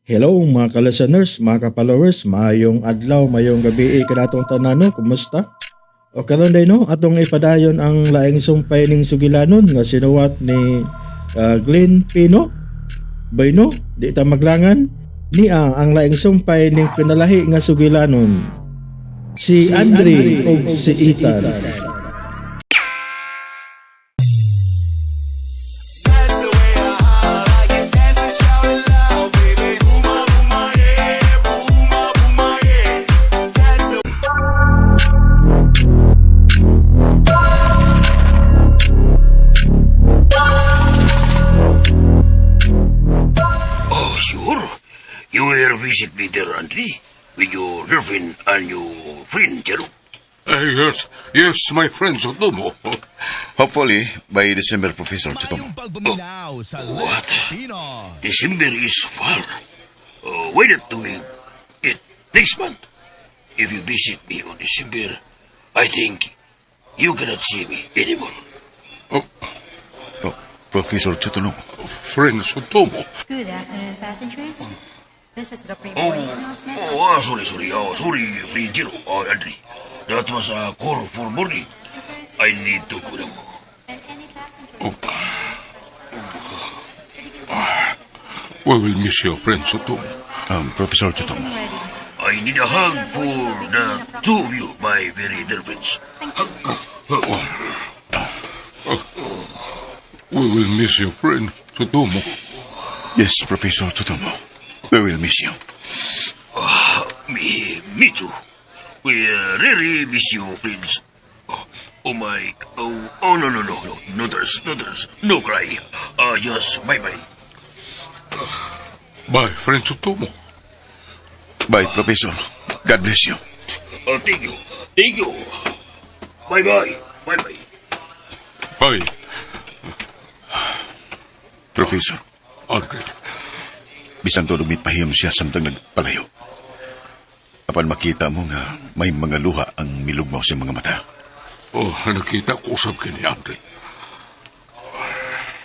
Hello mga ka-listeners, mga ka-followers, maayong adlaw, maayong gabi kanatong tanan no, kumusta? O karon day no, atong ipadayon ang laing sumpay ning sugilanon nga sinuwat ni Glenn Pino. Bayno, di ta maglangan, niya ang laing sumpay ning pinalahi nga sugilanon. Si Andre ug si Ethan. Oh, sure. You will visit me there, Andre, with your girlfriend and your friend, Jero. Yes, yes, my friend Sotomo. Hopefully, by December, Professor Tsutomu. Mayong pagpaminaw sa What? Lex Pino. December is far. Why not do it next month? If you visit me on December, I think you cannot see me anymore. Oh, Oh, Professor Tsutomu. Friend Sotomo. Good afternoon, passengers. This is the Oh, pre-boarding announcement. oh, ah, sorry, sorry. Oh, sorry, friend Jero. Oh, Andre. That was a call for boarding. I need to go now. And any passengers Oh. We will miss you, friend Sotomo. Professor Tsutomu. ready. I need a hug for the two of you, my very dear friends. Hug, hug. We will miss you, friend Sotomo. Yes, Professor Tsutomu. We will miss you. Me too. We really miss you, friends. Oh, oh my, oh, oh no, no, no, no, no tears, no tears, no cry. Just bye-bye. Bye, friend Sotomo. Bye, Professor. God bless you. Thank you, thank you. Bye-bye, bye-bye. Bye, Professor, Andre. Bisan tulog pahiyom siya samtang nagpalayo. Apan makita mo nga may mga luha ang milugmaw sa mga mata. Oh, nakita ko usab kini, Andre.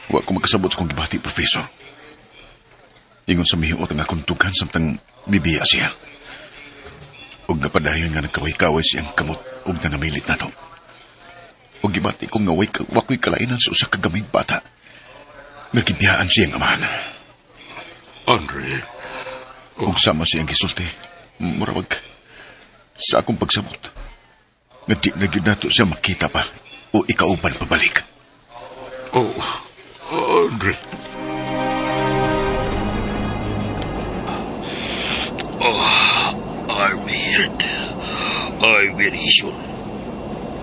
Wa ko magkasabot sa kong gibati, Professor. Ingon sa mihiot ang akong tughan samtang bibiya siya. Ug napadayon nga nagkaway-kaway siyang kamot ug nanamilit nato. Ug gibati ko nga wa ko'y kalainan sa usa ka gamay bata. Nga gibiyaan siyang amahan. Andre, Ug sama siyang gisulti. Murag sa akong pagsabot. Nga di na gyud nato siya makita pa o ikauban pabalik. Oh, Andre. I'm hurt. I'm very sure.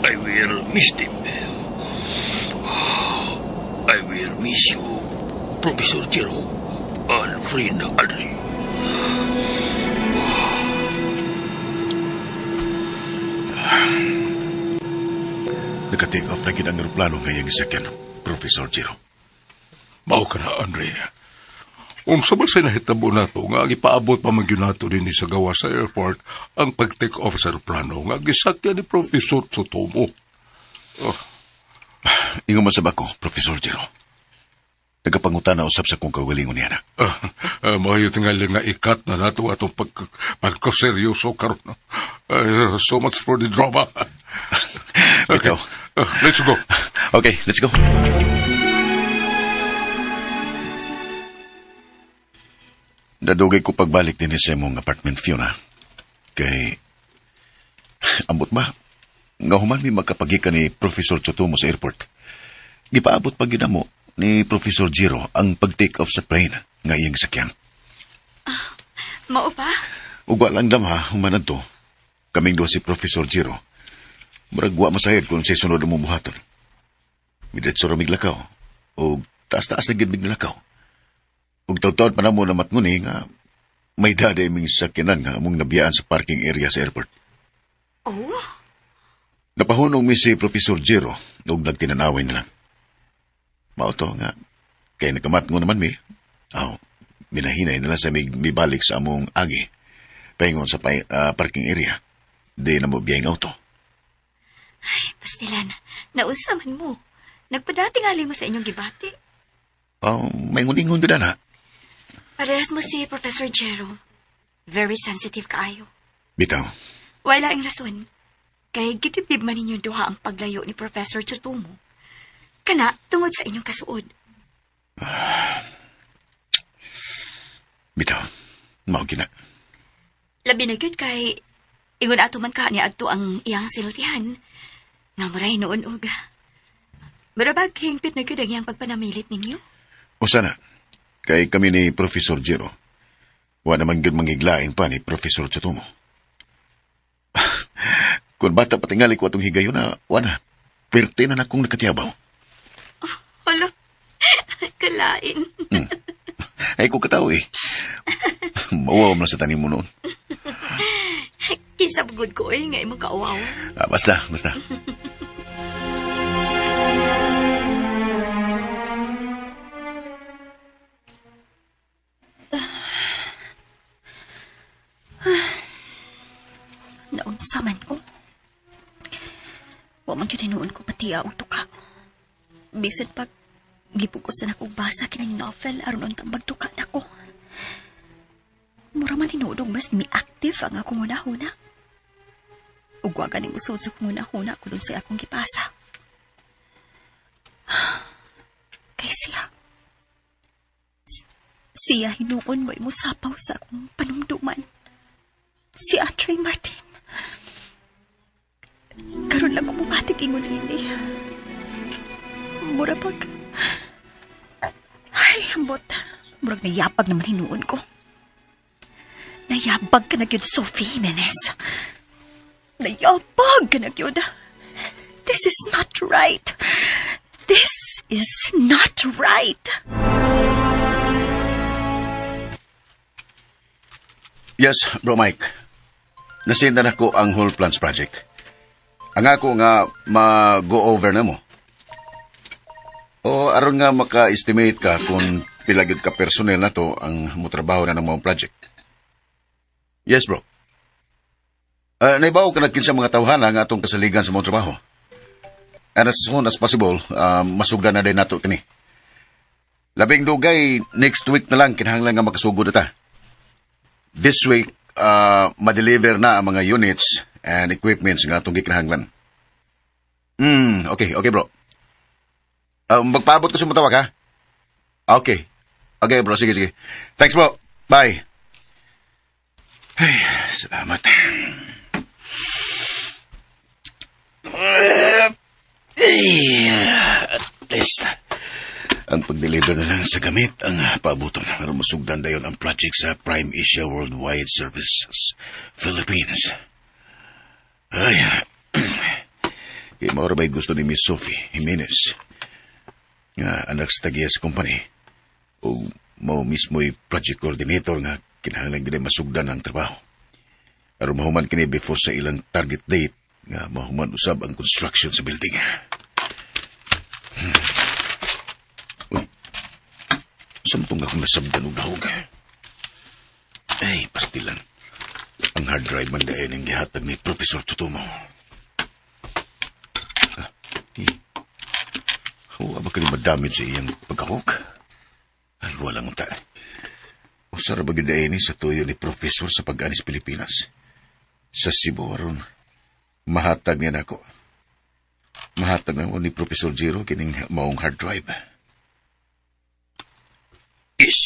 I will miss them. I will miss you, Professor Jero and friend Andre. Naka-take off na gid ang eroplano ngayong sakyan, Professor Jiro. Mao ka na, Andre. Unsa man say nahitabo nato nga gipaabot pa man gyud nato dinhi sa gawas sa airport ang pag-take off sa eroplano nga gisakyan ni Professor Tsutomo. Oh, Ingon man sa bako, Professor Jiro. Nagapangutana usab sa kong kaugalingon niya na. Maayo tingali nga ikat na nato atong pagkaseryoso karon. So much for the drama. Okay, Ikaw. Let's go. Okay, let's go. Nadugay ko pagbalik din sa imong apartment, Fiona. Kay, ambot ba? Nga human mi magkapagika ni Professor Tsutomu sa airport. Gipaabot pag yun mo ni Professor Jiro ang pag-take off sa plane nga iyang sakyan. Mao pa? Ug wa lang damha, human adto. Kaming duha si Professor Jiro. Murag wa masayod kung sa sunod mo buhaton. Midiretso ra mig lakaw. O taas-taas na gid mig nilakaw. Ug taw-tawad pa namo na matnguni nga may daday ming sakyanan nga among nabiyaan sa parking area sa airport. Oh? Napahunong mi si Professor Jiro ug nagtinanaway na lang. Mao to nga kay nakamatngon naman mi. Aw, minahinay na lang sa mig mibalik sa among agi. Paingon sa parking area. Di na mo biyahing auto. Pastilan, nausa man mo. Nagpadati nga mo sa inyong gibati. Aw, may ngun-ingon gud na. Parehas mo si Professor Jero. Very sensitive kaayo. Bitaw. Wala ang rason. Kay gitibib man ninyo duha ang paglayo ni Professor Tsutomo. Kana, tungod sa inyong kasuod. Bitaw. Mao gina. Labi na gyud kay ingon ato man ka ni adto ang iyang sinultihan. Nga muray noon og. Murabag hingpit na gyud ang iyang pagpanamilit ninyo. O sana, kay kami ni Professor Jero. Wa naman gyud mangiglain pa ni Professor Tsutomo. Kung bata patingali ko atong higayon na, wa na. Perte na nakong nakatiyabaw. Hala, kalain. Ay, kung kataw eh. Mawaw mo na sa tanim mo noon. Kinsa bugod ko eh, nga imong kauwaw. Ah, basta, basta. Naunsa man ko. Wa man gyud hinuon ko patiya og tuka. Bisan pag gipugos na akong basa kining novel aron untang magtuka nako. Mura man hinuon og mas mi-active ang akong hunahuna. Ug wa ganing usod sa akong hunahuna kun unsay akong gipasa. Kay siya. Siya hinuon mo musapaw sa akong panumduman. Si Andre Martin. Karon lang kumukatig ingon ini. Mura pag... Ay, ambot. Murag nayabag naman hinuon ko. Nayabag ka na gyud, Sophie Jimenez. Nayabag ka na gyud. This is not right. This is not right. Yes, Bro Mike. Nasindan ako ang whole plans project. Ang ako nga ma-go over na mo. O aron nga maka-estimate ka kung pila gyud ka personnel na to ang motrabaho na ng mga project. Yes, bro. Naibaw ka na kinsa mga tawhana nga atong kasaligan sa mga trabaho. And as soon as possible, masugdan na din nato kini. Labing dugay, next week na lang kinahanglan nga makasugod na ta. This week, ma-deliver na ang mga units and equipments nga atong gikinahanglan. Okay, okay bro. Magpaabot ko sa matawag ha? Okay. Okay bro, sige, sige. Thanks bro. Bye. Ay, salamat. Ay, at least, ang pag-deliver na lang sa gamit ang paabuton. Aron masugdan dayon ang project sa Prime Asia Worldwide Services Philippines. Ay, kay mao ra ba'y gusto ni Miss Sophie Jimenez nga anak sa tagiya sa company o mao mismo'y project coordinator nga kinahanglan gid masugdan ang trabaho. Aron mahuman kini before sa ilang target date nga mahuman usab ang construction sa building. Uy, samtong akong nasabdan og dahog. Ay, pastilan. Ang hard drive man dayon ang gihatag ni Professor Tsutomo. Ah, eh. Wa ba kani madamage sa iyang pagkahok? Ay, walang unta. Usa ra ba gyud ni sa tuyo ni Professor sa pag-anis Pilipinas? Sa Cebu aron mahatag niya nako. Mahatag na ni Professor Jiro kining maong hard drive. Yes,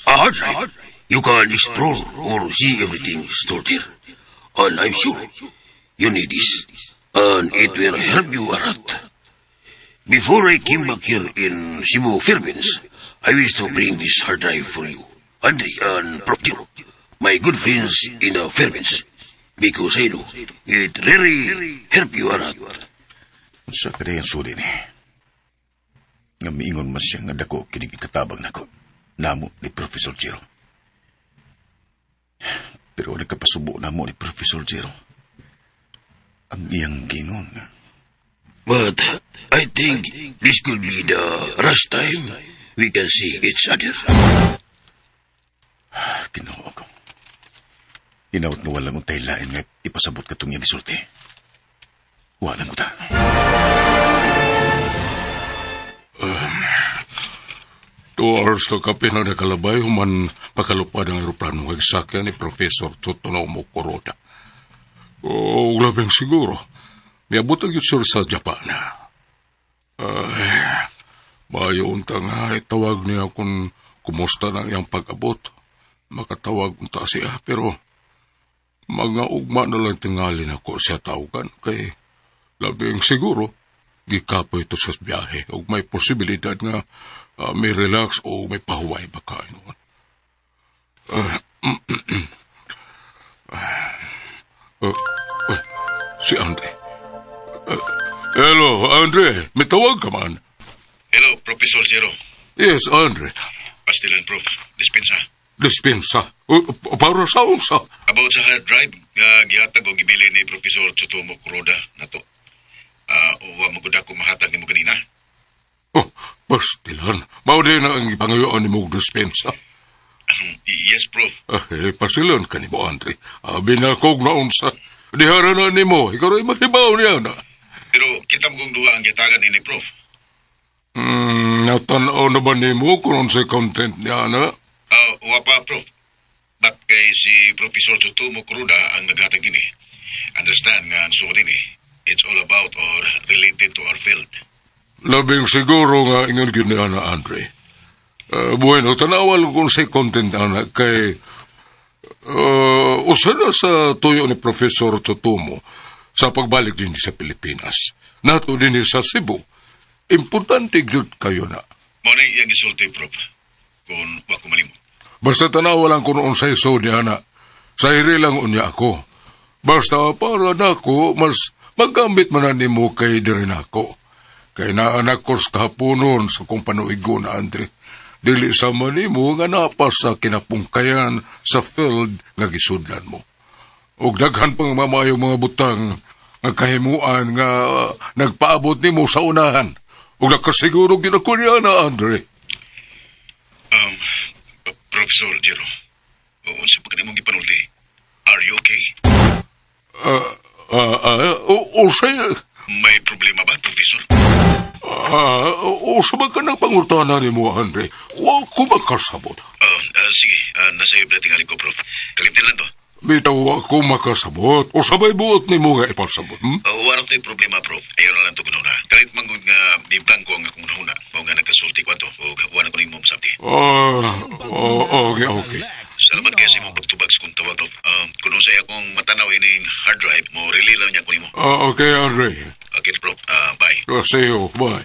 a hard drive. You can explore or see everything stored here. And I'm sure you need this. And it will help you a lot. Before I came back here in Cebu, Philippines, I wish to bring this hard drive for you, Andre and Prof. Jiro, my good friends in the Philippines, because I know it really help you a lot. Unsa kaya ang suli ni? Nga miingon man siya nga dako kining ikatabang nako. Namo ni Professor Jiro. Pero nagkapasubo namo ni Professor Jiro. Ang iyang ginon. But I think this could be the last time we can see each other. Ginoo ko. Hinaot nga wala mong lain nga ipasabot ka itong iyang gisulti. Wala mo ta. 2 hours ka kape na nakalabay human pakalupad ang aeroplano nga gisakyan ni Professor Tsutomu Kuroda. O, labing siguro. Miabot ang yun sa Japan. Ay, maayo unta nga itawag niya kung kumusta na iyang pag-abot. Makatawag unta siya, pero mga ugma na lang tingali nako siya tawagan kay labing siguro gikapoy ito sa biyahe ug may posibilidad nga may relax o may pahuway baka noon. Si Andre. Hello, Andre. May tawag ka man. Hello, Professor Zero. Yes, Andre. Pastilan, Prof. Dispensa. Dispensa. Para sa unsa? About sa hard drive nga gihatag o gibili ni Professor Tsutomu Kuroda nato. Wa man gud ako mahatag nimo ganina. Oh, pastilan. Mao din ang ipangayuan nimo og dispensa. Yes, Prof. Eh, pastilan ka nimo, Andre. Abi na kog naunsa. Dihara na nimo. Ikaw rin mahibaw niya na. Pero kita mo kung duha ang gihatagan ini, Prof. Natanaw na ba nimo kung unsay content niya na? Wa pa, Prof. But kay si Professor Tsutomu Kuroda ang naghatag ini. Understand nga ang suod ini. It's all about or related to our field. Labing siguro nga ingon gyud niya na, Andre. Bueno, tanawa lang kung unsay content ana kay usa na sa tuyo ni Professor Tsutomu sa pagbalik din sa Pilipinas. Nato din sa Cebu. Importante gyud kayo na. Mao na iyang gisulti, Prof. Kung wa ko malimot. Basta tanawa lang kung unsay sud niya na. Sa hiri lang unya ako. Basta para nako mas magamit man na nimo kay diri nako. Kay naanak ko sa kahaponon sa kong panuigo na, Andre. Dili sa nimo nga napa sa kinapungkayan sa field nga gisudlan mo. Og daghan pang mamayong mga butang nga kahimuan nga nagpaabot nimo sa unahan. Ug nakasiguro gyud ako niya na, Andre. Professor Jero, unsa pa kanimong gipanulti? Are you okay? Usay, May problema ba, Professor? Usa ba ka ng pangutana nimo, Andre? Wa ko makasabot. Sige, nasa iyo tingali ko, Prof. Kalimtan lang to. Bitaw wa ko makasabot. Usa ba'y buot nimo nga ipasabot? Hmm? Wala to'y problema, Prof. Ayaw na lang to kununa. Kalit manggod nga di blanko ang akong nahuna. Mao nga nagkasulti ko ato. O wala ko nimo masabti. Ah, oh, okay. Salamat kayo sa imong pagtubag sa kong tawag, Prof. Kung unsay akong matanaw ining hard drive, mo relay lang niya ko nimo. Ah, okay, Andre. Okay, Prof. Bye. See you. Bye.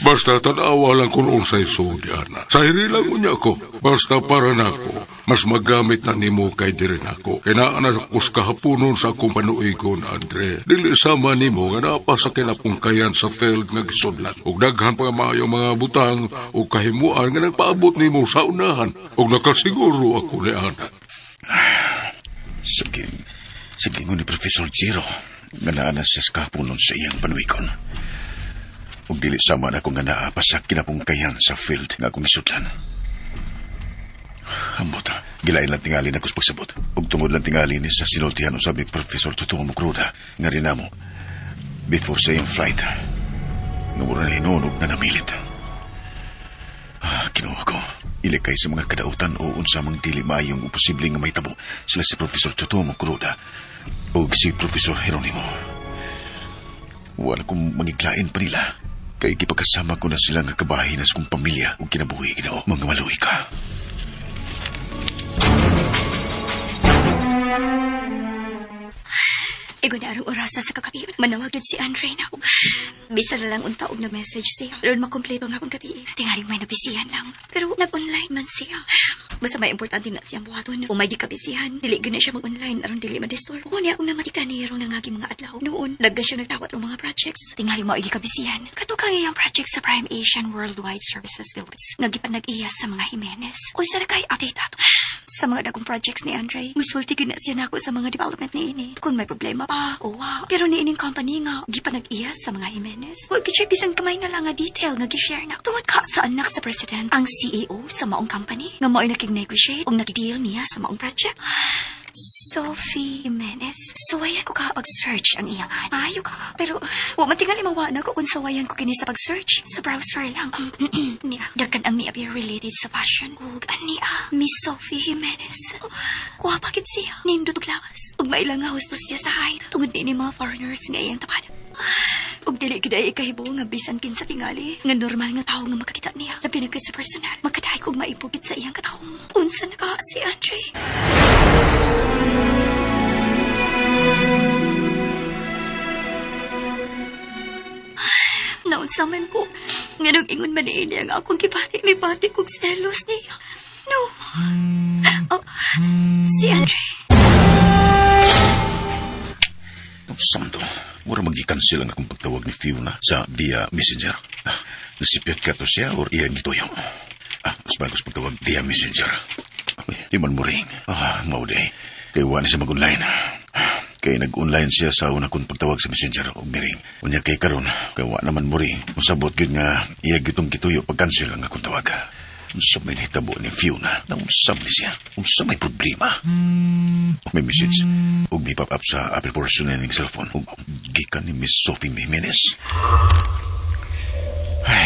Basta tanawa lang kung unsay sud ana. Sa hiri lang unya ko. Basta para nako, mas magamit na nimo kay diri nako. Kay naa na ko sa kahaponon sa akong panuigon, Andre. Dili sama nimo nga naa pa sa kinapungkayan sa field nga gisudlan. Ug daghan pa nga maayong mga butang ug kahimuan nga nagpaabot nimo sa unahan. Ug nakasiguro ako ni ana. Sige. Sige ni Professor Jiro nga naa na siya sa kahaponon sa iyang panuigon. Ug dili sama na ko nga naa pa sa kinapungkayan sa field nga akong isudlan. Ambot, gilain lang tingali na kus pagsabot. Ug tungod lang tingali ni sa sinultihan usab ni Professor Tsutomu Kuroda nga rinamo before sa iyang flight. Nga mura na hinunog na namilit. Ah, Kinuha ko. Ilikay sa mga kadautan o unsa mang dili maayong o posible nga mahitabo sila si Professor Tsutomu Kuroda o si Professor Geronimo. Wala kong mangiglain pa nila. Kay gipagkasama ko na sila nga kabahin na sa kong pamilya ug kinabuhi, Ginoo. Mga maluhi ka. Igo na arong orasa sa kagabi. Manawag yun si Andre na ako. Bisa na lang unta og na-message siya. Aron makompleto ang akong gabi. Tingaling may nabisihan lang. Pero nag-online man siya. Basta may importante na siyang buhaton. O may di kabisihan. Dili gyud na siya mag-online aron dili ma-disturb. O niya akong namatikdan ni rong nangagi mga adlaw. Noon, daghan siya nagdawat og mga projects. Tingali mao igi kabisihan. Kato kang iyang project sa Prime Asian Worldwide Services Philippines. Nagipan nag-iyas sa mga Jimenez. Unsa na kay update ato? Sa mga dagong projects ni Andre, musulti gyud na siya nako sa mga development ni ini. Kung may problema pa, o wa. Pero ni ining company nga, gipa nag-iyas sa mga Jimenez. Wa gyud siya bisan kamay na lang nga detail nga gi-share na. Tungod ka sa anak sa president, ang CEO sa maong company, nga mao'y nakig-negotiate ug nakig-deal niya sa maong project. Sophie Jimenez. Suwayan ko ka pag-search ang iyang ngalan. Maayo ka. Pero, wa man tingali mawa na ko kung suwayan ko kini sa pag-search. Sa browser lang. Niya, daghan ang mi-appear related sa fashion. Ug aniya, Miss Sophie Jimenez. Gwapa gid siya. Nindot og lawas. Ug maila nga husto siya sa height. Tungod ni mga foreigners nga iyang tapad. Ug dili gid ay ikahibo nga bisan kinsa tingali nga normal nga tawo nga makakita niya. Labi na sa personal. Makadaig og maibugid sa iyang katawong. Unsa na ka si Andre? Naunsa man ko. Nga nag-ingon man niya nga akong gibati. May bati kog selos niya. No. Oh, si Andre. Samto, mura mag-i-cancel ang akong pagtawag ni Fiona sa via Messenger. Ah, nasipyat ka to siya or iyang gituyo. Ah, mas bagos pagtawag via Messenger. Uy, di man mo ring. Ah, mao day. Kay wa na siya mag-online. Ah, kay nag-online siya sa una kong pagtawag sa Messenger og miring. Unya kay karon, kay wa naman mo ring. Musabot gyud nga iya gitong gituyo pag-cancel ang akong tawag. Unsa may nahitabo ni Fiona? Naunsa man siya? Unsa may problema? May message. Ug may pop up sa Apple portion na ning cellphone. Ug gikan ni Miss Sophie Jimenez. Ay,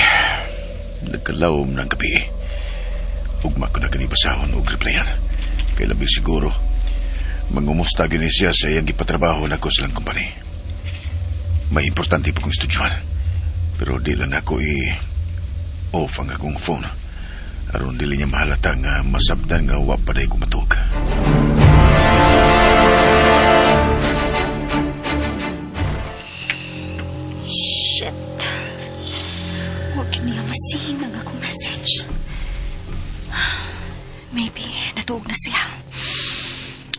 nagkalawom ng gabi. Ugma ko na kani basahon ug replyan. Kay labi siguro, mangumusta gini siya sa iyang gipatrabaho nako sa ilang company. May importante pa kong estudyuhan. Pero di lang ako i-off ang akong phone. Aron dili niya mahalata nga masabdan nga wa pa day kumatug. Shit. Huwag niya ma-seen ang akong message. Maybe natuog na siya.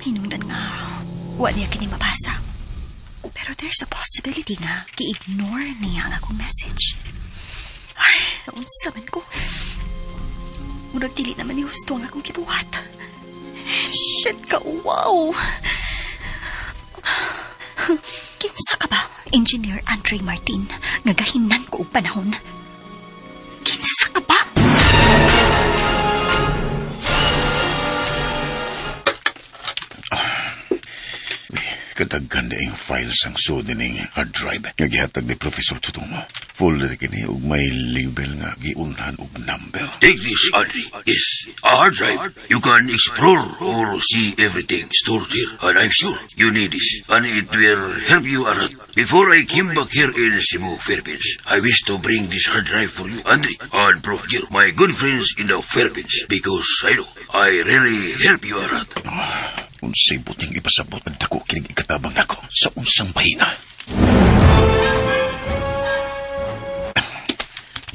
Hinungdan nga, wa niya kini mabasa. Pero there's a possibility nga gi-ignore niya ang akong message. Ay, naunsa man ko. Murag dili naman ni husto ang akong gibuhat. Shit ka, wow! Kinsa ka ba, Engineer Andre Martin, nga gahinan ko og panahon? Kinsa ka ba? Kadaghan na yung files ang sud ning hard drive nga gihatag ni Professor Tsutomu. Folder kini ug may label nga giunhan og number. Take this, Andre. Yes, a hard drive. You can explore or see everything stored here. And I'm sure you need this. And it will help you a lot. Before I came back here in Cebu, Philippines, I wish to bring this hard drive for you, Andre, and Prof. Giro, my good friends in the Philippines, because I know I really help you a lot. Unsay buting ipasabot ang dako kinig ikatabang nako sa unsang pahina.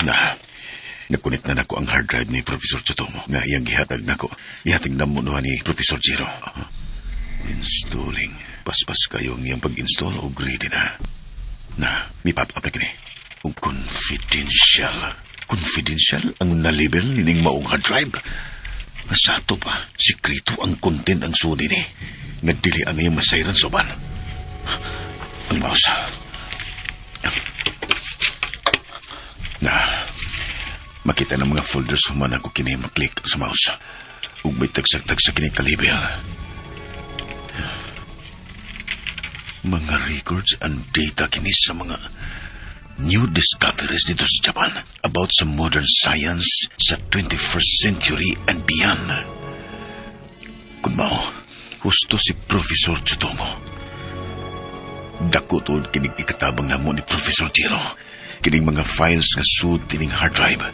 Na, nakunit na nako ang hard drive ni Professor Tsutomu nga iyang gihatag nako. Ihatag na mo ni Professor Jiro. Installing. Paspas kayo ang iyang pag-install o ready na. Na, may pop-up na kini. Og confidential. Confidential ang nalabel nining maong hard drive. Nga sa ato pa, sikreto ang content ang sudi ni. Nga dili ang iyang masayran sa uban. Ang mouse. Na, makita ng mga folders human ako kini maklik sa mouse. Ug may tagsak-tagsak kini ka-label. Mga records and data kini sa mga new discoveries dito sa Japan about sa modern science sa 21st century and beyond. Kung mao, husto si Professor Tsutomu. Dako tuod kinig ikatabang namo ni Professor Jiro. Kining mga files nga sud tining hard drive.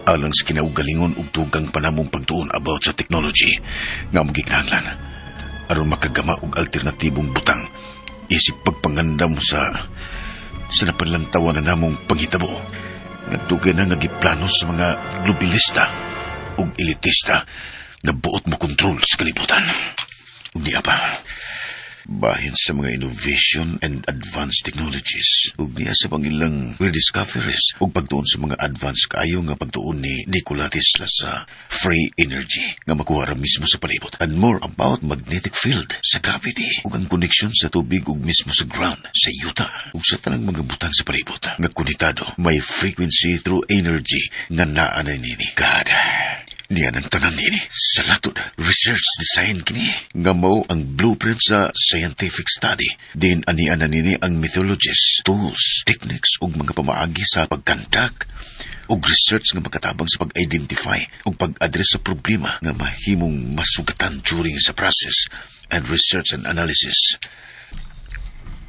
Alang sa kinaugalingon ug dugang panamong pagtuon about sa technology nga among gikinahanglan aron makagama og alternatibong butang isip pagpangandam sa napanlantawan na namong panghitabo nga dugay na nga giplano sa mga globalista ug elitista nga buot mo kontrol sa kalibutan. Ug niya pa, bahin sa mga innovation and advanced technologies ug niya sa pangilang rediscoveries ug pagtuon sa mga advanced kaayo nga pagtuon ni Nikola Tesla sa free energy nga makuha ra mismo sa palibot, and more about magnetic field sa gravity ug ang connection sa tubig ug mismo sa ground sa yuta ug sa tanang mga butang sa palibot nga konektado may frequency through energy nga naa na nini. God. Niya ng tanan ini sa latod. Research design kini. Nga mao ang blueprint sa scientific study. Din anian na nini ang methodologies, tools, techniques ug mga pamaagi sa pag-conduct ug research nga makatabang sa pag-identify ug pag-address sa problema nga mahimong masugatan during sa process and research and analysis.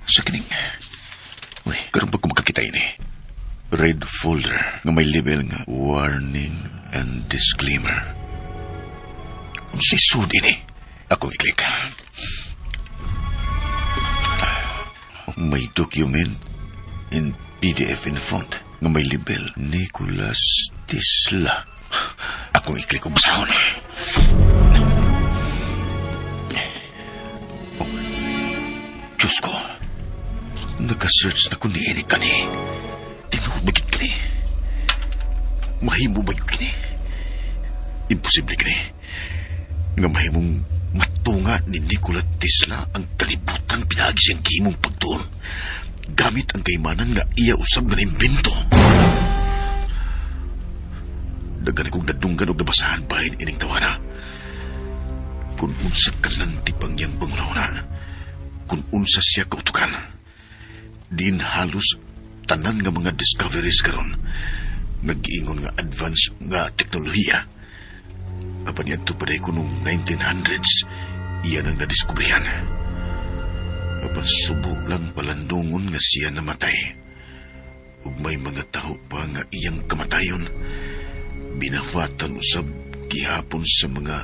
Sa kining. Uy, karon pag makakita ini. Red folder nga may label nga warning and disclaimer. Unsay sud ini? Ako i-click. May document in PDF in front nga may label Nicholas Tesla. Akong i-click og basahon. Oh, Diyos ko. Naka-search na ko niini kani. Tinuod ba gyud kini? Mahimo ba gyud kini? Imposible kini. Nga mahimong matunga ni Nikola Tesla ang kalibutan pinaagi siyang gihimong pagtuon. Gamit ang kaymanan nga iya usab nga naimbento. Daghan kong nadunggan og nabasahan bahin ining tawana. Kung unsa kalantip ang iyang panghuna-huna, kung unsa siya kautukan, din halos tanan nga mga discoveries karon nga giingon nga advance nga teknolohiya. Apan niadto pa day kunong 1900s, iyan ang nadiskubrihan. Apan subo lang palandungon nga siya namatay. Ug may mga taho pa nga iyang kamatayon, binahwatan usab gihapon sa mga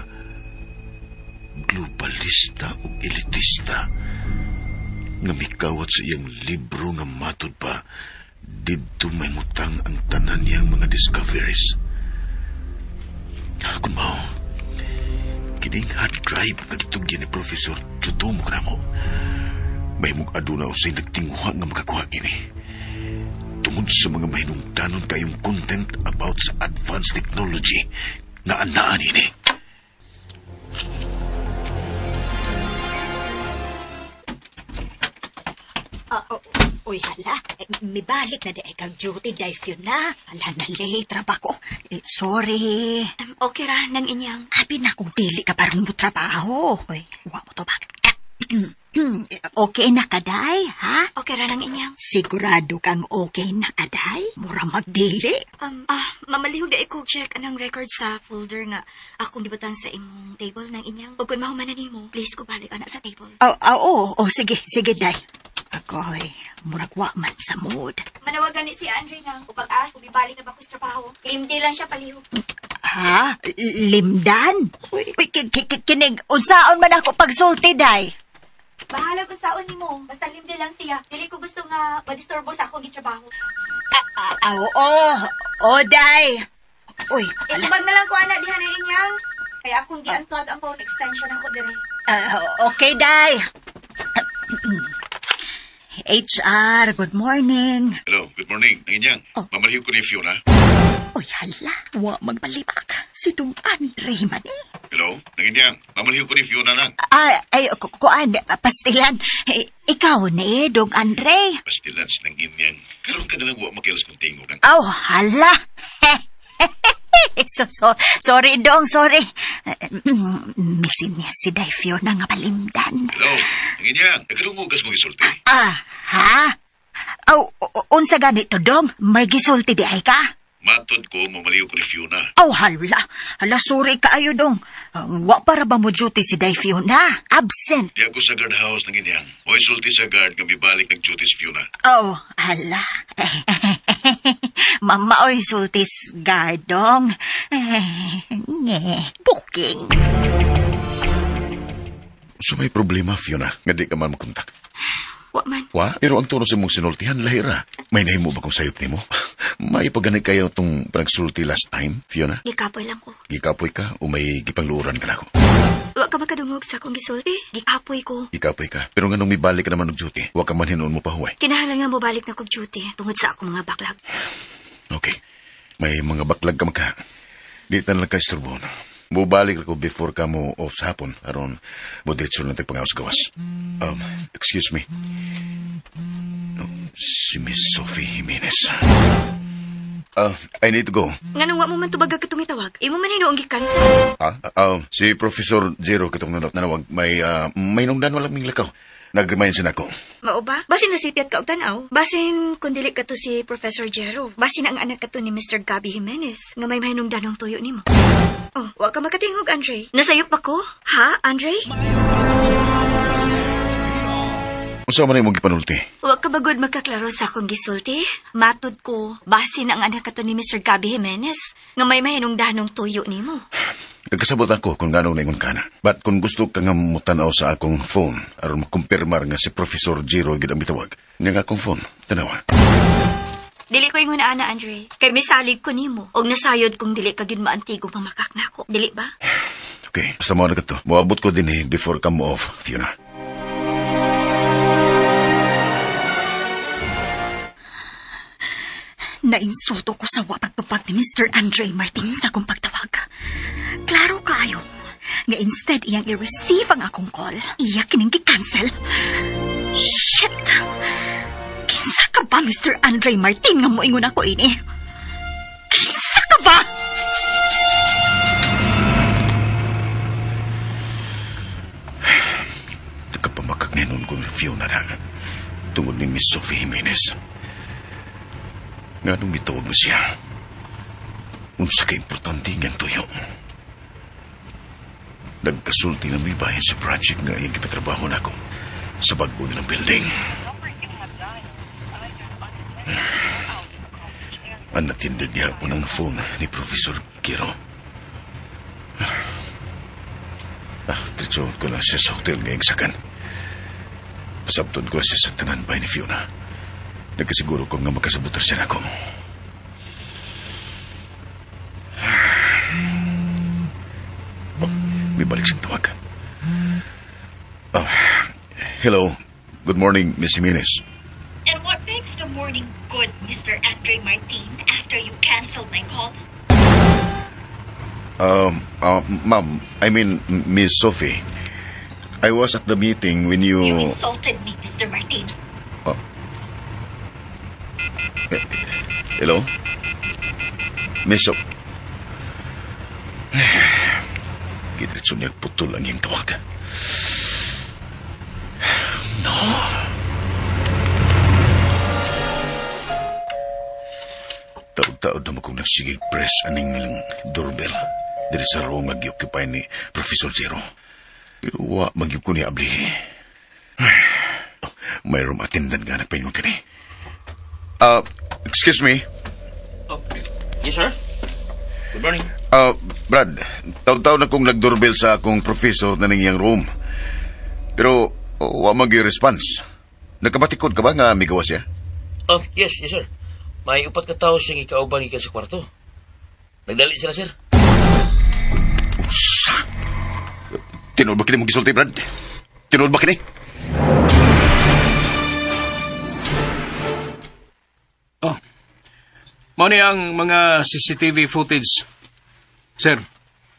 globalista ug elitista nga mikawat sa iyang libro nga matud pa didto mahimutang ang tanan niyang mga discoveries. Kung mao, kining hard drive nga gitugyan ni Professor Tsutomu kanamo, mahimong aduna usay nagtinguha nga makakuha kini. Tungod sa mga mahinungdanon kayong content about sa advanced technology nga anaan ini. Ah, oh, uy, hala. Eh, mibalik na di ay kang duty dive yun na. Hala, na late ra ba ko? Eh, sorry. Okay ra nang inyang. Abi na kung dili ka parang mo trabaho. Uy, wa mo to bag. Okay na ka, day, ha? Okay ra nang inyang. Sigurado kang okay na ka, day? Mura magdili. Mamalihog da ko check anang record sa folder nga akong gibutan sa imong table ng inyang. Ug kung mahuman na nimo, please ko balik ana sa table. Oh, oh, oh, oh, sige, sige, day. Ako'y murag wa man sa mood. Manawagan ni si Andre nga ug pag-ask kung ibalik na ba ko sa trabaho. Limdi lang siya palihog. Ha? Limdan? Uy, uy, kinig, unsaon man ako pagsulti, day? Bahala ko saon nimo. Basta limdi lang siya. Dili ko gusto nga madisturbo sa akong gitrabaho. Ah, ah, oo, oh, day. Uy, ala, Itubag na lang ko ana diha na inyang. Kaya akong gi-unplug ang phone extension ako dire. Ah, okay, day. HR, good morning. Hello, good morning. Ang inyang. Oh. Mamalihog ko ni Fiona. Uy, hala, wa magpalibak. Si Dong Andre man eh. Hello, ang inyang. Mamalihog ko ni Fiona lang. Ah, ay, kuan, pastilan. Eh, ikaw ni, Dong Andre. Pastilans ng inyang. Karon ka na lang wa makilas kong tingog ng Aw, hala. So, sorry, Dong, sorry. Eh, Misin niya si Day Fiona nga palimdan. Hello, ang inyang. Nagkarungog kas mong isulti. Ah, ha? Aw, unsa ganito, Dong? May gisulti di ay ka? Matod ko, mamaliw ko ni Fiona. Aw, hala. Hala, sorry kaayo, Dong. Wa para ba mo duty si Day Fiona? Absent. Di ako sa guardhouse ng inyang. Mo'y sulti sa guard nga mibalik ng duty si Fiona. Oh, hala. Mama, oy, sultis guard, Dong. Nge, booking. So may problema, Fiona, nga di ka man makontak. Wa man. Wa? Pero ang tono sa imong sinultihan, lahira. May nahimo ba kong sayop nimo? May pagani kayo tong panagsulti last time, Fiona? Gikapoy lang ko. Gikapoy ka o may gipangluoran ka nako? Wa ka makadungog sa akong gisulti. Gikapoy ko. Gikapoy ka. Pero nga nung mibalik ka naman og duty, wa ka man hinuon mo pahuway. Kinahanglan nga mobalik na kog duty tungod sa akong mga backlog. Okay. May mga backlog ka maka. Di ta na lang ka isturbon. Mubalik ko before ka mo off sa hapon. Aron, mo diretso lang tagpangaw sa gawas. Excuse me. Oh, si Miss Sophie Jimenez. I need to go. Nganong wa mo man tubag ka tumitawag? Imo man hinuong gi-cancel. Ah, si Professor Jero katong nanawag may nungdan walang ming lakaw. Nag-remind siya nako. Mao ba? Basin nasipyat ka og tan-aw. Basin kung dili ka to si Professor Jero. Basin ang anak ka to ni Mr. Gabby Jimenez nga may mahinungdanong tuyo nimo. Oh, wa ka makatingog, Andre. Nasayop pa ko? Ha, Andre? Unsa man imong gipanulti? Wa ka bagod magkaklaro sa akong gisulti? Matud ko, basin ang anak ka to ni Mr. Gabby Jimenez nga may mahinungdanong tuyo nimo. Nagkasabot ako kung ganong naingon ka na. But kung gusto ka nga mutanaw sa akong phone, aron makumpirmar nga si Professor Jero gid ang mitawag. Nya nga akong phone, tanawa. Dili ko ingon ana, Andre. Kay misalig ko nimo. Og nasayod kung dili ka gid maantigo pamakak nako. Dili ba? Okay, basta mo na kato. Moabot ko din eh before ka mo off, Fiona. Nainsulto ko sa wa pagtupag ni Mr. Andre Martin sa akong pagtawag. Klaro kaayo nga instead iyang i-receive ang akong call, iya kining gi-cancel. Shit! Kinsa ka ba, Mr. Andre Martin, nga moingon ako ini? Kinsa ka ba? Nagkapamakak ni nun kong Fiona na. Tungod ni Miss Sophie Jimenez. Nga nung mitawag mo siya, unsa ka importante niyang tuyo. Nagkasulti na may bayan sa project nga iyang kipatrabaho na ako sa bago nilang building. Ang natindad niya po ng phone ni Professor Kiro. Diretso ko lang siya sa hotel ngayong sakan. Pasabton ko lang siya sa tanan bay ni Fiona. Nagkasiguro ko nga makasabutar siya nako. Oh, may balik siyang tawag. Oh, hello. Good morning, Miss Jimenez. And what makes the morning good, Mr. Andre Martin, after you canceled my call? Ma'am, I mean, Miss Sophie. I was at the meeting when you... You insulted me, Mr. Martin. Oh. Eh, hello? Miss Sophie. Gidiretso niya putol ang iyang tawag. No. Taod-taod naman kong nagsigig press aning nilang doorbell. Diri sa room nga gi-occupy ni Professor Zero. Pero wa magyud ko ni abli. May room attendant nga nagpaingon kini. Excuse me. Yes, sir. Good morning. Brad, taon-taon na kong nag-doorbell sa akong professor na nangiyang room. Pero, wa mag response. Nagkabatikod ka ba nga migawa siya? Oh, yes, yes, sir. May upat ka tao siyang ikauban gikan sa kwarto. Nagdali sila, sir. Usa! Tinuod ba kini mong gisulti, Brad? Tinuod ba kini? Oh. Mao ni ang mga CCTV footage, sir,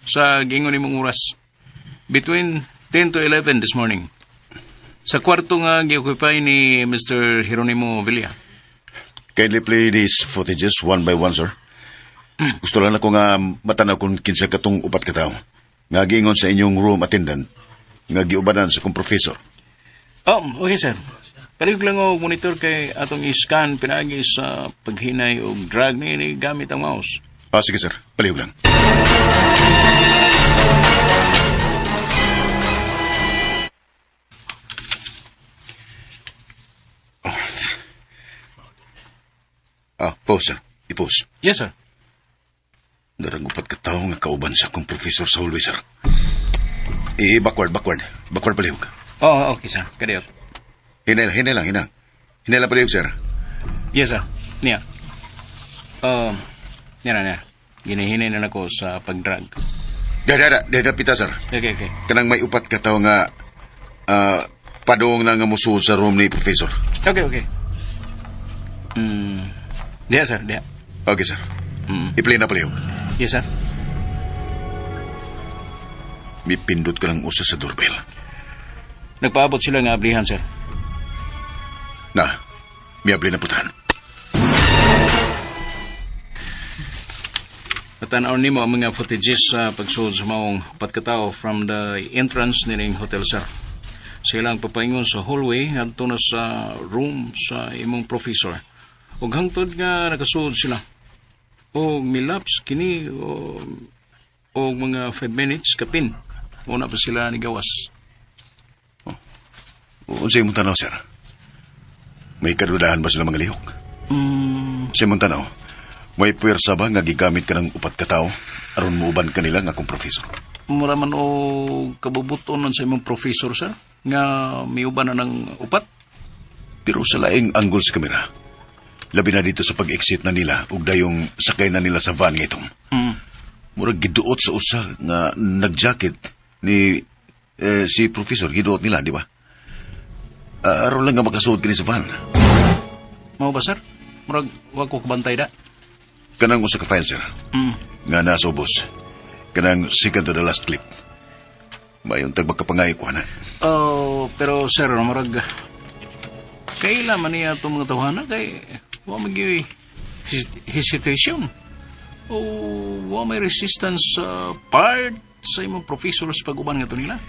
sa giingon nimong oras. Between 10 to 11 this morning. Sa kwarto nga gi-occupy ni Mr. Jeronimo Villa. Kindly play these footages one by one, sir. Gusto lang ako nga matanaw kung kinsa katong upat ka tawo. Nga giingon sa inyong room attendant, nga giubanan sa kong professor. Oh, okay, sir. Palihog lang og monitor kay atong i-scan pinaagi sa paghinay og drag ni gamit ang mouse. Ah, sige, sir. Palihog lang. Ah, pause, sir. I-pause. Yes, sir. Darang upat ka tawo nga kauban sa akong professor sa hallway, sir. I-backward, backward. Backward palihog. Oh, okay, sir. Kadiyot. Hinay, hinay lang, hinay. Hinay lang palihog, sir. Yes, sir. Niya. Niya na, niya. Ginihinay na nako sa pag-drag. Da, da, da, da, da, pita, sir. Okay. Kanang may upat ka tawo nga padung na nga musuod sa room ni professor. Okay. Diya, sir. Diya. Okay, sir. I-play na palihog. Yes, sir. May pindot ko lang usa sa doorbell. Nagpaabot sila nga ablihan, sir. Na, miabli na putahan. Tan-aw nimo ang mga footages sa pagsulod sa maong upat ka tawo from the entrance nining hotel, sir. Sa ilang papaingon sa hallway ngadto na sa room sa imong professor. Ug hangtod nga nakasulod sila. Og milaps kini og mga 5 minutes kapin. Una pa sila nigawas. Unsay imong tanaw, sir? May kadudahan ba sila mga lihok? Sa imong tanaw, may puwersa ba nga gigamit ka ng upat ka tao aron muuban kanila nga akong professor? Mura man o kabubuton man sa imong professor, sir, nga miuban na ng upat. Pero sa laing anggol sa kamera, labi na dito sa pag-exit na nila ug dayong sakay na nila sa van nga itong. Murag giduot sa usa nga nag-jacket ni si professor, giduot nila, di ba? Aron lang nga makasuod kini sa van. Mao ba, sir? Murag wa ko kabantay da. Kanang usa ka file, sir. Nga nasa ubos. Kanang second to the last clip. Mayon tag magkapangayo ko na. Oh, pero sir, murag kaila man niya itong mga tawhana kay wa may hesitation o wa may resistance sa part sa imong professor sa pag-uban nga to nila.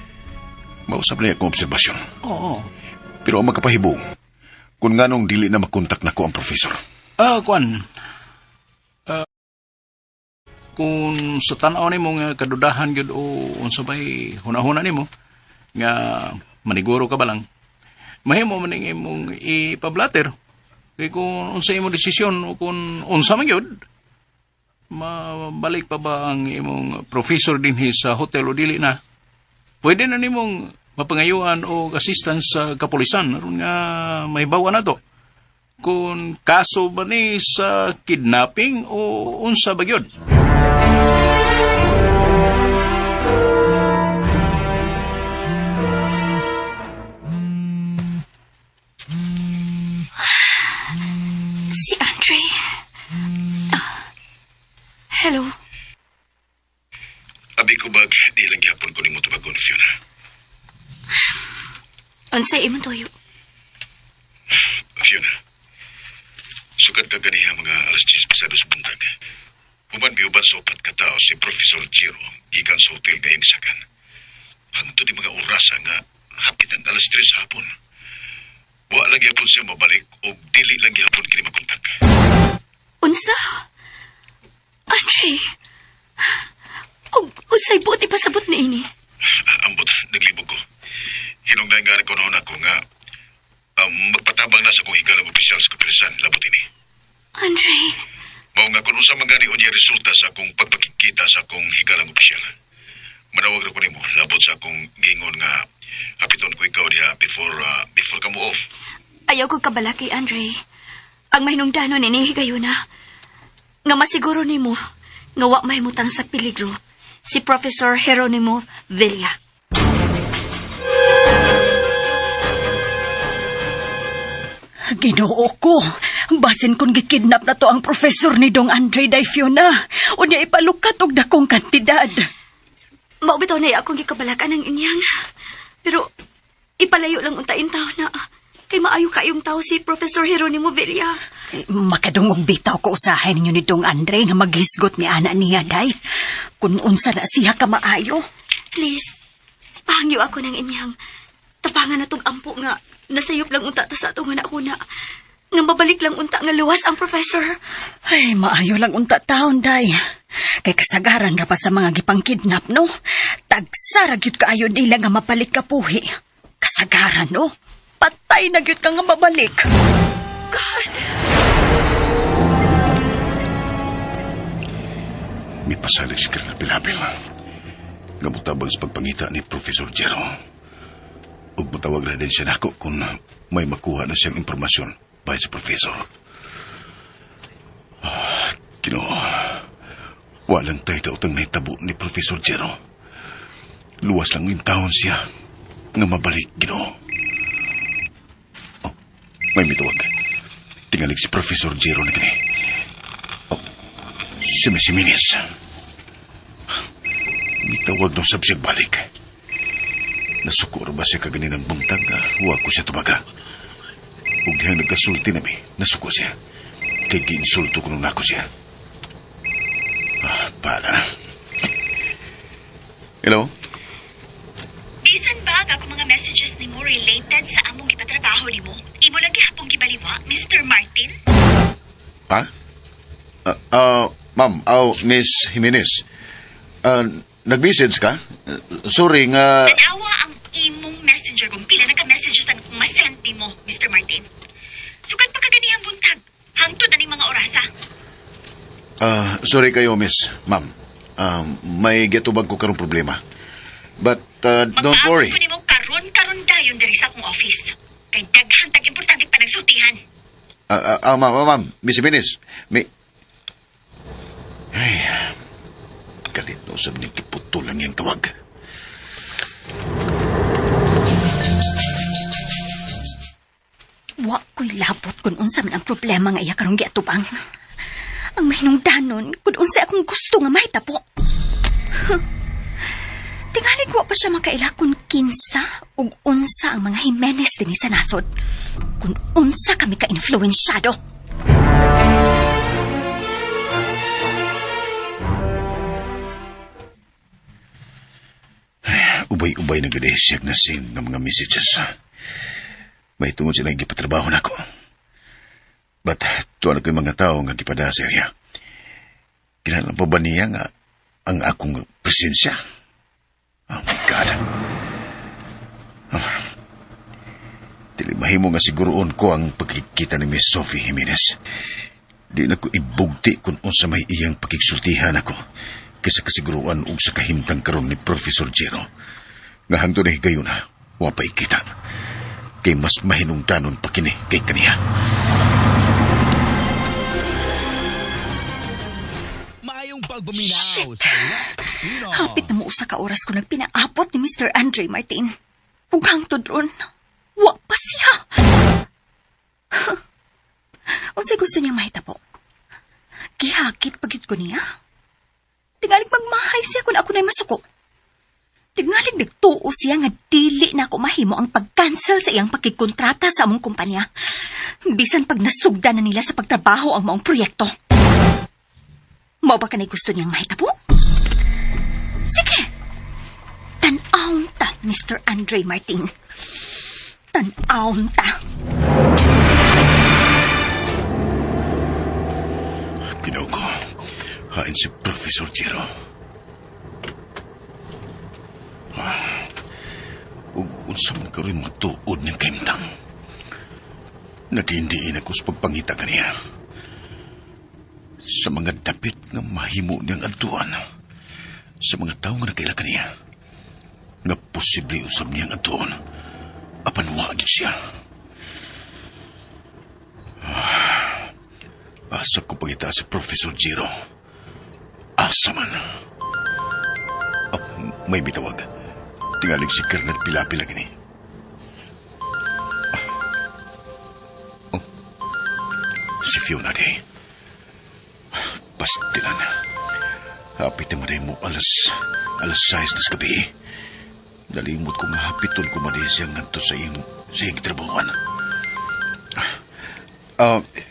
Mausap na akong obserbasyon. Oo. Pero ang magkapahibong, kung nganong dili na makontak nako ang professor. Kwan. Kung sa tan-aw nimo nga kadudahan gyud o unsa bay hunahuna nimo nga maniguro ka ba lang, mahimo man ning imong ipablatter. Kay kung unsa imong desisyon o kung unsa man gyud, mabalik pa ba ang imong professor dinhi sa hotel o dili na, pwede na nimong mapangayuan og assistance sa kapulisan aron nga mahibaw na to kung kaso ba ni sa kidnapping o unsa ba gyud. Si Andre. Hello. Abi ko bag, di lang gihapon ko nimo tubagon, Fiona. Unsay imong tuyo? Fiona, sukad ka ganiha mga alas 10 pasado sa buntag. Uban biuban sa upat ka tao si Professor Jiro gikan sa hotel nga inisakan. Hangtod di mga orasa nga hapit ang alas 3 sa hapon. Wa lang gyapon siya mabalik o dili lang gyapon kini makontak. Unsa? Andre. Og unsay buot ipasabot ni ini? Ambot, naglibog ko. Hinungdan nga ko noon ako nga magpatabang na sa kong higalang opisyal sa kapulisan labot ini. Andre. Mao nga kung unsa man gani unya resulta sa akong pagpakikita sa akong higalang opisyal. Manawag ra ko nimo labot sa akong gingon nga hapiton ko ikaw diha before ka mo off. Ayaw ko kabala kay Andre. Ang mahinungdanon ini higayuna. Nga masiguro nimo nga wa mahimutang sa peligro si Professor Geronimo Villa. Ginoo ko, basin kung gikidnap na to ang professor ni Dong Andre Day, Fiona. Unya ipalukat og dakong kantidad. Mao bitaw na akong gikabalakan ang inyang. Pero ipalayo lang unta tawo na kay maayo kayong tao si Professor Geronimo Villa. Eh, makadungog bitaw ko usahay ninyo ni Dong Andre nga maghisgot ni ana niya, day. Kung unsa na siya ka maayo. Please, pahangyo ako ng inyang. Tapangan na tong ampo nga nasayop lang unta ta sa atong na nga mabalik lang unta nga luwas ang professor. Ay, maayo lang unta taon, day. Kay kasagaran ra pa sa mga gipangkidnap, no? Tagsara gyud kaayo nila nga mabalik kapuhi. Kasagaran, no? Patay na gyud ka nga mabalik. God! May pasalig si Colonel Pilapil. Nga mutabang sa pagpangita ni Professor Jero. Ug mutawag na din siya nako kung may makuha na siyang impormasyon bahin sa professor. Ginoo, walang tayo daotang nahitabo ni Professor Jero. Luwas lang yung taon siya nga mabalik, Ginoo. Oh, may mitawag. Tingalig si Professor Jero na kini. Oh, si Miss Jimenez. Mitawag nung sab siya balik. Nasuko ba siya kaganinang buntag? Huwag ko siya tubaga. Ug dihang nagkasulti nami, nasuko siya. Kay giinsulto ko nung nako siya. Bahala na. Hello? Bisan ba ang akong mga messages nimo related sa among gipatrabaho nimo? Imo lang gihapong gibaliwa, Mr. Martin? Ha? Ma'am, oh, Miss Jimenez. Nag-message ka? Sorry nga. Tanawa ang imong messenger kung pila na ka messages ang ma-send nimo, Mr. Martin. Sukad pa kaganihang buntag. Hangtod na ning mga orasa. Sorry kayo, Miss. Ma'am. May gitubag ko karong problema. But don't Magpaabot worry. ko nimo karon-karon dayon diri sa akong office. Kay daghan tag importante panagsultihan. Ma'am, ma'am, Miss Jimenez. May. Ay, galit na usab ni kiputo lang yung tawag. Wa ko'y labot kung unsa man ang problema nga iya karong giatubang. Ang mahinungdanon kung unsa akong gusto nga mahitabo. Tingali ko pa siya makaila kung kinsa ug unsa ang mga Jimenez dinhi sa nasod. Kung unsa kami ka-influensyado. Ubay-ubay na gud siya na send ng mga messages. May tungod sila gipatrabaho nako. But tuwa na ko'y mga tao nga gipada sa area. Kinahanglan pa ba niya nga ang akong presensya? Oh my God. Oh. Dili mahimo nga siguroon ko ang pagkikita ni Miss Sophie Jimenez. Di na ko ibugti kung unsa may iyang pakigsultihan ako kaysa kasiguruan og sa kahimtang karon ni Professor Jero. Nga hangtod na higayon na, wa pa ikita. Kay mas mahinungdanon pa kini kay kaniya. Maayong pagpaminaw sa Lex Pinoy. Hapit na mo usa ka oras ko nagpinaabot ni Mr. Andre Martin. Ug hangtod ron, wa pa siya. Unsay gusto niyang mahitabo? Gihakit pa gyud ko niya. Tingalig magmahay siya kung ako na'y masuko. Tingalig nagtuo siya nga dili na ako mahimo ang pag-cancel sa iyang pagkikontrata sa among kumpanya. Bisan pag nasugda na nila sa pagtrabaho ang maong proyekto. Mao ba kanay gusto niyang mahitabo? Sige. Tan-awon ta, Mr. Andre Martin. Tan-awon ta. Ginoo ko, hain si Professor Jero. Ug unsa man karoy matuod niyang kahimtang. Naghindiin ako sa pagpangita kaniya. Sa mga dapit nga mahimo niyang adtuan. Sa mga tao nga nakaila kaniya. Nga posible usab niyang adtuon. Apan wa gyud siya. Asa ko pangita si Professor Jero. Asa man. Oh, may bitawag. Tingalig si Colonel Pilapil gini. Oh. Si Fiona di. Pastilan. Hapit na maday mo alas 6 na gabi. Nalimot ko nga hapiton ko maday siya ngadto sa iyong trabahoan.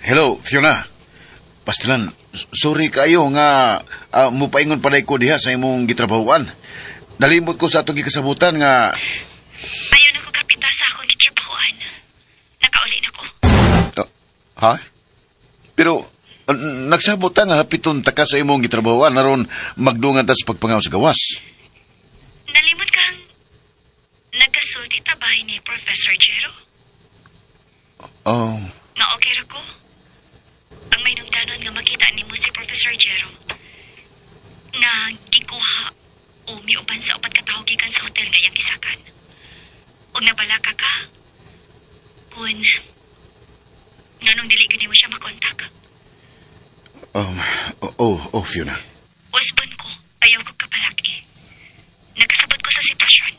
Hello, Fiona. Pastilan, sorry kayo nga mupaingon paday ko diha sa imong gitrabahoan. Nalimot ko sa atong gikasabutan nga. Ayaw na ko kapita sa akong gitrabahoan. Nakauli na ko. Ha? Pero nagsabot ta nga hapiton ta ka sa imong gitrabahoan aron magdungan ta sa pagpangaw sa gawas. Nalimot kang nagkasulti ta bahay ni Professor Jero? Oh, Nga okay ra ko. Ang may nungdanon nga makita nimo si Professor Jero. Nga gikuha o miuban sa upat ka tawo gikan sa hotel nga iyang gisakan. Ug nabalaka ka kung nganong dili gyud nimo siya makontak. Oh, Fiona. Usbon ko, ayaw ko kapalaki. Nagkasabot ko sa sitwasyon.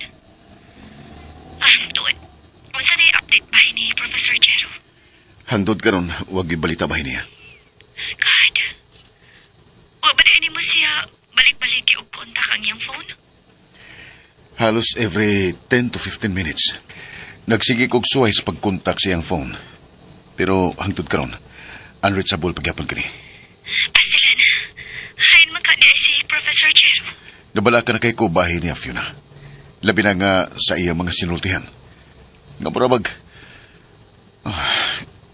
Tuod. Unsa na update ba ni Professor Jero? Hangtod karon wag balita bahin niya. God. Wa ba diay nimo siya balik-balik og kontak ang iyang phone? Halos every 10 to 15 minutes. Nagsige kog suway sa pagkontak sa iyang phone. Pero hangtod karon, unreachable pagyapon kini. Pastilan. Hain man ka diay si Nabala ka na kay ko bahin niya, Fiona. Labi na nga sa iyang mga sinultihan. Nga murabag,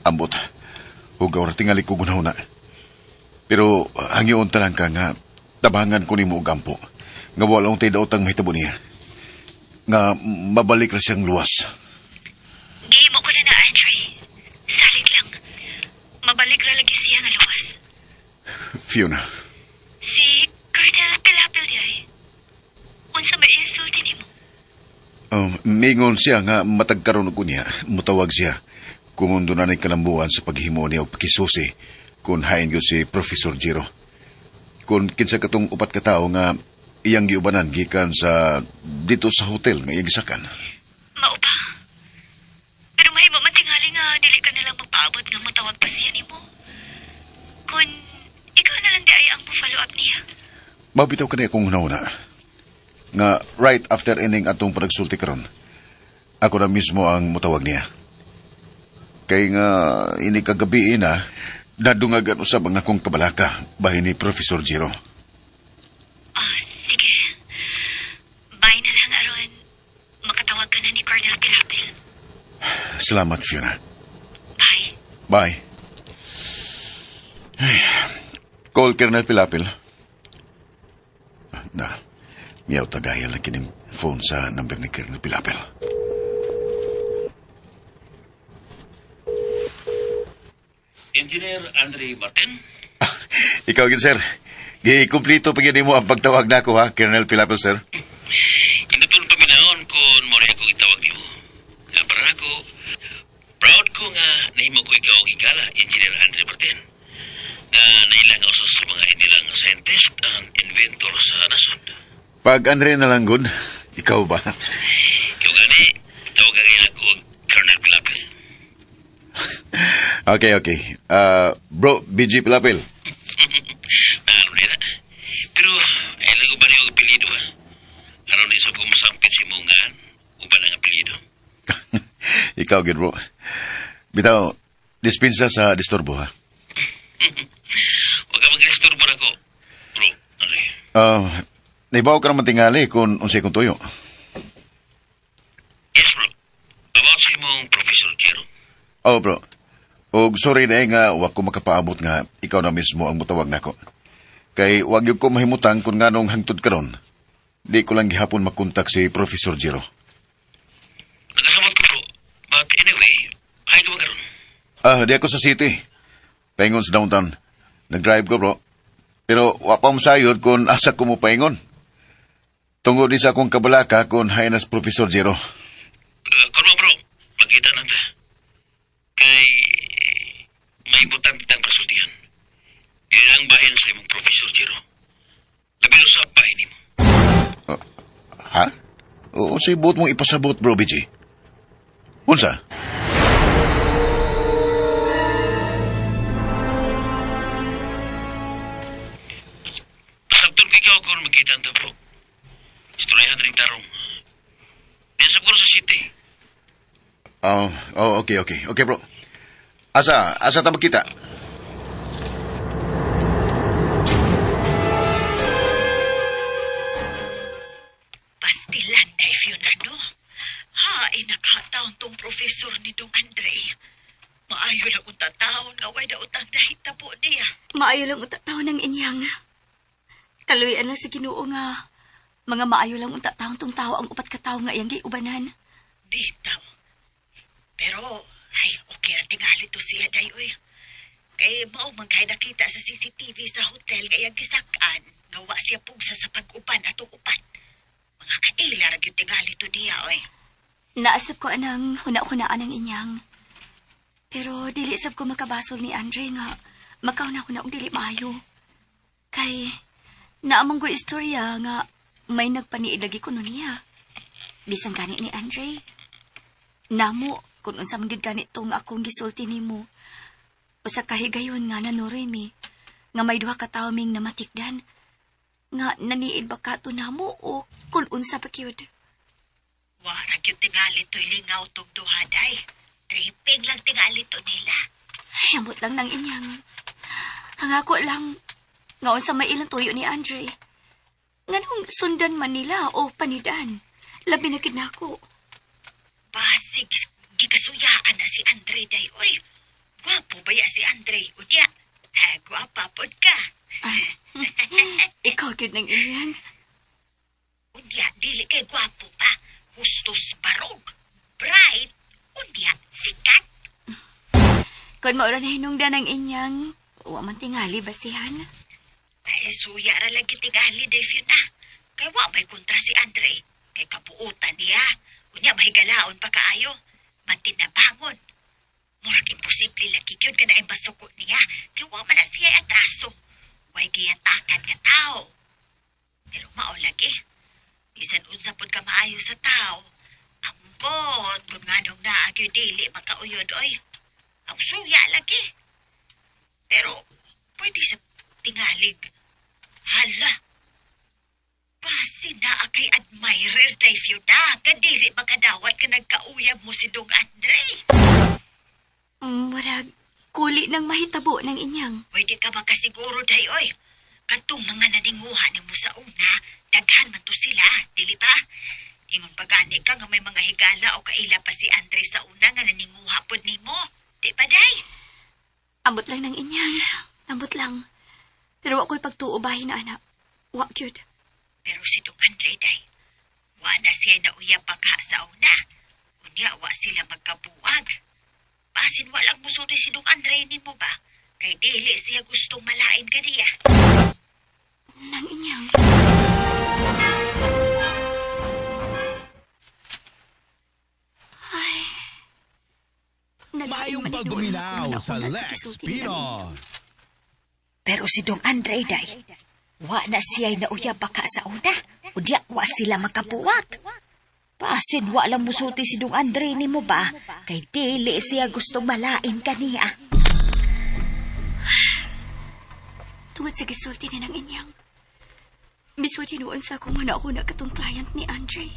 ambot, hugaw ra tingali ko gunahuna. Pero hangyoon ta lang ka nga tabangan ko nimo og ampo. Nga wala tay daotang mahitabo niya. Nga mabalik ra siyang luwas. Gihimo ko na na, Andre. Salig lang. Mabalik ra lagi siya nga luwas. Fiona, Si Colonel Pilapil di ay. Unsa may insulti nimo? Mingon siya nga matag karon og unya, mutawag siya. Kung doon na kalambuan sa paghimo niya og pakisusi kung hain gyud si Professor Jiro. Kung kinsa katong upat ka tawo nga iyang giubanan gikan sa dito sa hotel nga iyang gisakan. Mao pa. Pero mahimo man tingali nga dili ka na lang magpaabot nga motawag pa siya nimo. Kung ikaw na lang di ay ang follow up niya. Mabitaw ka na akong hunahuna. Nga right after ining atong panagsulti karon, ako na mismo ang mutawag niya. Kay nga ini kagabi na nadungagan usab ang akong kabalaka bahin ni Professor Jiro. Ah, sige. Bye na lang aron makatawag ka na ni Colonel Pilapil. Salamat, Fiona. Bye. Bye. Ay, call Colonel Pilapil. Na, miyaw tagayal na kining phone sa number ni Colonel Pilapil. Engineer Andre Martin? Ikaw gid, sir. Gikumplito pa gyud mo ang pagtawag nako ha, Colonel Pilapil, sir. Inutol paminahon kung mo rin ako itawag nimo. Nga para nako, proud ko nga nahimo ko ikaw og higala, Engineer Andre Martin. Na nailang usa sa mga inilang scientist and inventor sa nasod. Pag Andre na lang gud, ikaw ba? Ikaw gani, tawag ka kaya ako og Colonel Pilapil. Okay. Bro, BG Pilapil. Naano nila. Pero, ay lang ba niyo ang apelyido ha? Aron di sa kumasampit si Mungaan, uban ang apelyido. Ikaw gid, bro. Bitaw, dispensa sa disturbo ha. Huwag ka mag-disturbo na ko, bro. Andre. Naibaw ka naman tingali kung unsay kong tuyo. Yes, bro. About sa imong Professor Jero. Oh, bro. Og sorry na nga wa ko makapaabot nga ikaw na mismo ang mutawag nako. Kay wag gyud ko mahimutang kung nganong hangtod karon. Di ko lang gihapon makontak si Professor Jero. Nakasamot ko, bro. But anyway, ay ka karon. Ah, di ako sa city. Paingon sa downtown. Nag-drive ko, bro. Pero wa pa masayod kung asa ko mo paingon. Tungod di sa akong kabalaka kung hain as Professor Jero. Kuno, bro, magkita na ta. Kay may importante tang kasultihan. Dili lang bahin sa imong Professor Jero. Labi sa bahin nimo. Ha? O unsay buot mong ipasabot, bro, BG? Unsa? Pasabton ko ikaw kung magkita ta, bro. Istoryahan rin tarong. Diyan sa sa city. Oh, okay. Okay, bro. Asa ta magkita? Pastilan day Fiona, no? Ha, ay nakataon tong profesor ni Dong Andre. Maayo lang unta taon nga way daotang nahitabo niya. Maayo lang unta taon ng inyang. Kaluyan lang sa Ginoo nga mga maayo lang unta taon tong tao ang upat ka tawo nga iyang giubanan. Bitaw. Pero, ay, okay ra tingali to siya day, uy. Kay mao man kay nakita sa CCTV sa hotel nga iyang gisak-an nga wa siya pugsa sa pag-uban atong upat. Mga kaila ra gyud tingali to niya, oy. Naasap ko anang huna-hunaan ang inyang. Pero dili sab ko makabasol ni Andre nga makahuna-huna og dili maayo. Kay naamang ko istorya nga may nagpaniid lagi kuno niya. Bisan gani ni Andre. Namo kung unsa man gyud gani tong akong gisulti nimo. Usa ka higayon nga nanuroy mi nga may duha ka tawo ming namatikdan nga naniid ba ka to namo o kung unsa pa gyud. Wa ra gyud tingali to'y lingaw tong duha day. Tripping lang tingali to nila. Ay, ambot lang ng inyang. Hangako lang nga unsa may ilang tuyo ni Andre. Nganong sundan man nila o panidan? Labi na gid nako. Basig, gikasuyaan na si Andre day, oy. Gwapo ba ya si Andre? Unya, ha, gwapa pod ka. Ikaw gyud nang inyang. Unya, dili kay gwapo pa. Hustos barog. Bright. Unya, sikat. Kung maura na hinungdan ang inyang, wa man tingali basihan. Ay, suya ra lagi tingali, day na. Kay wa may kontra si Andre. Kay kabuutan niya. Unya, mahigalaon pa kaayo. Mantinabangon. Murag imposible lagi yun ka na ay masuko niya. Kay wa man na siya atraso. Way giyatakan nga tao. Pero mao lagi. Bisan unsa pud ka maayo sa tao. Ambot kung nganong naa gyud dili makauyod oy. Ang suya lagi. Pero pwede sa tingalig. Hala. Basi na kay admirer day na. Kadili makadawat ka nagkauyab mo si Dong Andre. Murag, kuli ng mahitabo ng inyang. Pwede ka makasiguro day oy. Katong mga naninguha nimo sa una, daghan man to sila, dili ba? Ingon pa gani ka nga may mga higala o kaila pa si Andre sa una nga naninguha pod nimo. Di ba day? Ambot lang ng inyang. Ambot lang. Pero wa ko'y pagtuo bahin na anak. Wa gyud. Pero si Dong Andre day, wa na siya nauyab pa ka sa una. Unya wa sila magkabuwag. Basin wa lang musulti si Dong Andre nimo ba? Kay dili siya gustong malain kaniya. Nang inyang. Ay. Nalain Maayong man hinuon pagbuminaw ako sa na Lex gisulti Pino. ng inyang. Pero si Dong Andre day, wa na siya nauyab pa ka sa una. Unya, wa sila makabuwag. Basin wa lang musulti si Dong Andre nimo ba? Kay dili siya gustong malain kaniya. Tungod sa gisulti ni ng inyang. Bisod hinuon sa akong huna-huna katong client ni Andre.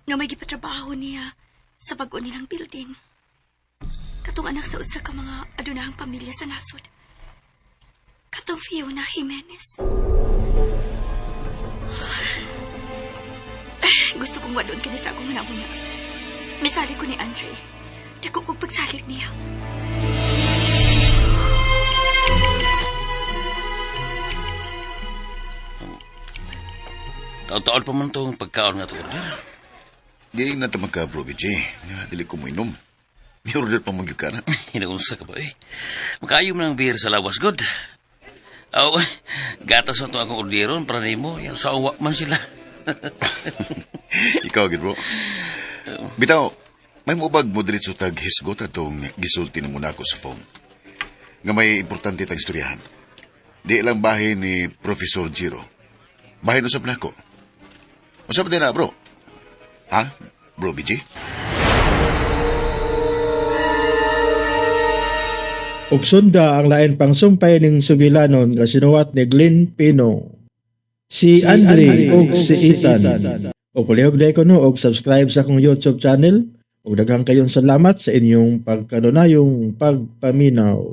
Nga may gipatrabaho niya sa bag-o nilang building. Katong anak sa usa ka mga adunahang pamilya sa nasod. Katong Fiona Jimenez. Gusto kong wadon kini sa akong huna-huna. Misali ko ni Andre. Dako kong pagsalig niya. Taon-taon pa man tong pagkaon nga to, order. Giing na tamang ka, bro, BJ. Nga, dili ko mo inom. May order pa mong ka na. Hinaunsa ka ba eh. Makaayo man ang beer sa lawas, good. Aw, gatas na itong akong orderon para nimo. Yang sa uwa man sila. Ikaw, gid bro. Bitaw, may mubag mo diretso tag hisgot atong gisulti na muna ako sa phone. Nga may importante tang istoryahan. Di lang bahin ni Professor Jiro. Bahin usab nako. Usab din na, bro. Ha? Bro, BJ? Ug sunda ang lain pang sumpay ning sugilanon nga sinuwat ni Glenn Pino. Si Andre ug si Ethan. O palihog ko no og subscribe sa akong YouTube channel. Ug daghang kayong salamat sa inyong pagkanunayong pagpaminaw.